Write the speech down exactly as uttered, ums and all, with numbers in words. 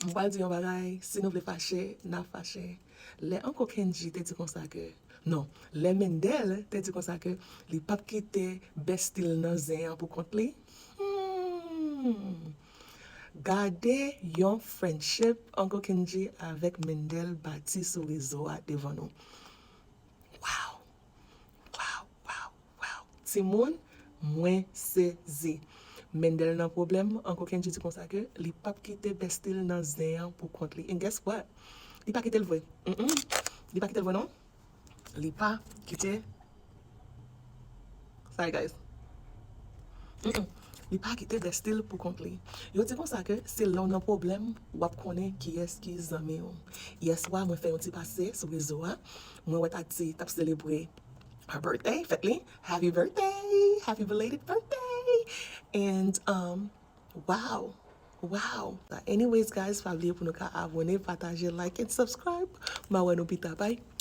M pral di yon bagay, si nou vle fache, n ap fache. Lè Uncle Kendji te di konsa ke, non, lè Mendel te di konsa ke li p ap kite bèstil nan zen an pou kont li. Hmm. Gade yon friendship Uncle Kendji avèk Mendel bati sou rezo a devan nou. Wow! Wow, wow, wow. Timoun, mwen sezi. Mendel nan pwoblèm, Uncle Kendji di konsa ke li p ap kite bèstil nan zen an pou kont li. And guess what? Li pa kite l vre. Mm-mm. Li pa kite l vre, non. Li pa kite. Sorry, guys. Mm-mm. Li pa kite bèstil pou kont li. Yo di konsa ke se lè w nan pwoblèm, w ap konnen kiyès ki zanmi w. Yèswa, mwen fè yon ti pase sou rezo a. Mwen wè Tati t ap selebre her birthday, fèt li. Happy birthday! Happy belated birthday! And, um, wow! Wow! Anyways, guys, pa bliye pou nou ka abòne, pataje, like and subscribe. M a wè nou pita. Bye!